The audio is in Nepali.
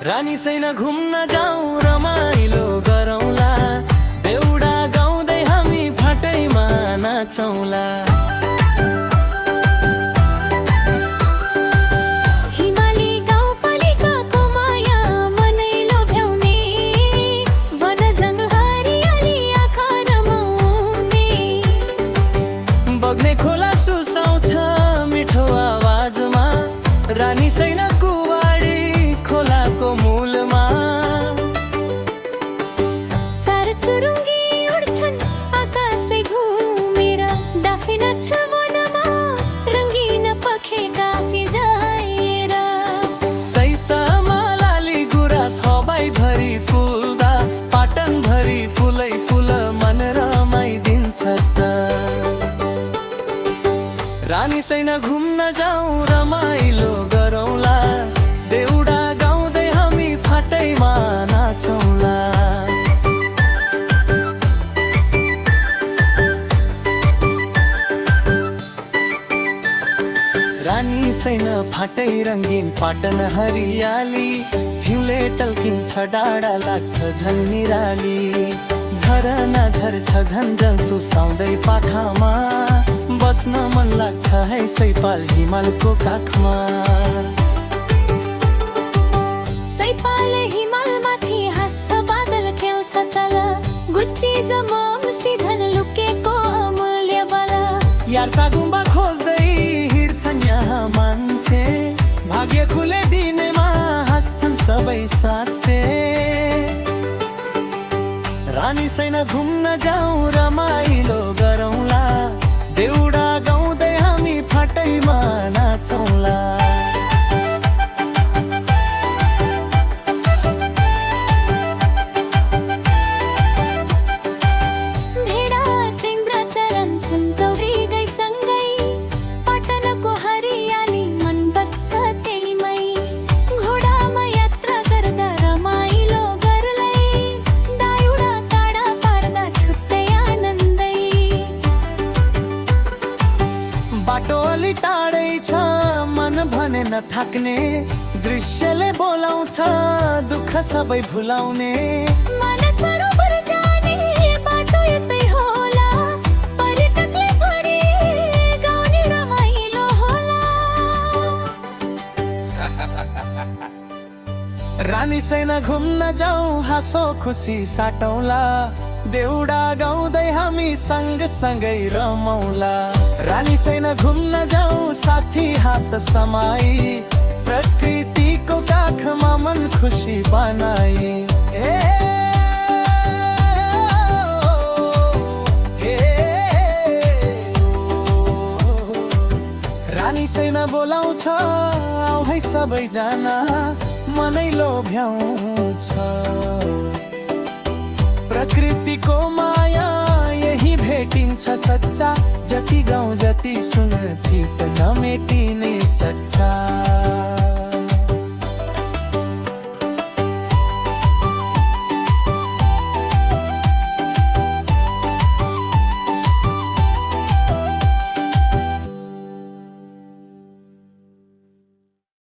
रानी सैन घुम्न जाऊँ रमाइलो गरौँला, देउडा गाउँदै हामी फाटैमा नाचौँला। बग्ने खोला सुसाउँछ मिठो आवाजमा, रानी सैन कुवाडी खोलाको मूलमा। चार चुरुङ्गी उड्छन् आकाशै घुमेर, डाफे नाच्छ वनमा रङ्गिन पखेटा फिजाएर। चैतमा लाली गुराँस हवाईभरि फुल्दा, पाटनभरि फुलै फुल मन रमाइदिन्छ त। रानी सैन घुम्न जाऊँ रमाइलो गरौँला, देउडा गाउँदै हामी फाटैमा नाचौँला। रानी सैन फाटै रङ्गिन पाटन हरियाली, हिउँले टल्किन्छ डाँडा लाग्छ झन् निराली। झरना झर्छ झन्झन सुसाउँदै पाखामा, बस्न मन लाग्छ है सैपाल हिमालको काखमा। सैपाल हिमालमाथि हाँस्छ बादल खेल्छ तल, गुच्ची जमाम सिधन लुकेको अमूल्य बल। यार गुम्बा खोज्दै हिँड्छन् यहाँ मान्छे, भाग्य खुले दिनेमा हाँस्छन् सबै साँच्चे। रानी सैन घुम्न जाऊँ रमाइलो गरौँला, देउडा गाउँदै हामी फाटैमा नाचौँला। भेडा टेङ्ग्रा चरन्छन् चौरी गैसँगै, पाटनको हरियाली मन बस्छ त्यहीमै। घोडामा यात्रा गर्दा रमाइलो गर्लै, दाउरा काँडा पार्दा छुट्टै आनन्दै। बाटो अलि टाढै छ मन भने नथाक्ने, दृश्यले बोलाउँछ दुःख सबै भुलाउने। मन सरोवर जाने बाटो यतै होला, पर्यटकले थोरै गाउने रमाइलो होला। रानी सैन घुम्न जाऊँ हाँसो खुसी साटौँला, देउडा गाउँदै हामी सँगसँगै रमौँला। रानी सैन घुम्न जाऊँ साथी हात समाई, प्रकृतिको काखमा मन खुसी बनाई। रानी सैन बोलाउँछ आऊ है सबैजना, मनै लोभ्याउँछ। प्रकृतिको माया यही भेटिन्छ सच्चा, जति गाउँ जति सुन थित नमेटिने सच्चा।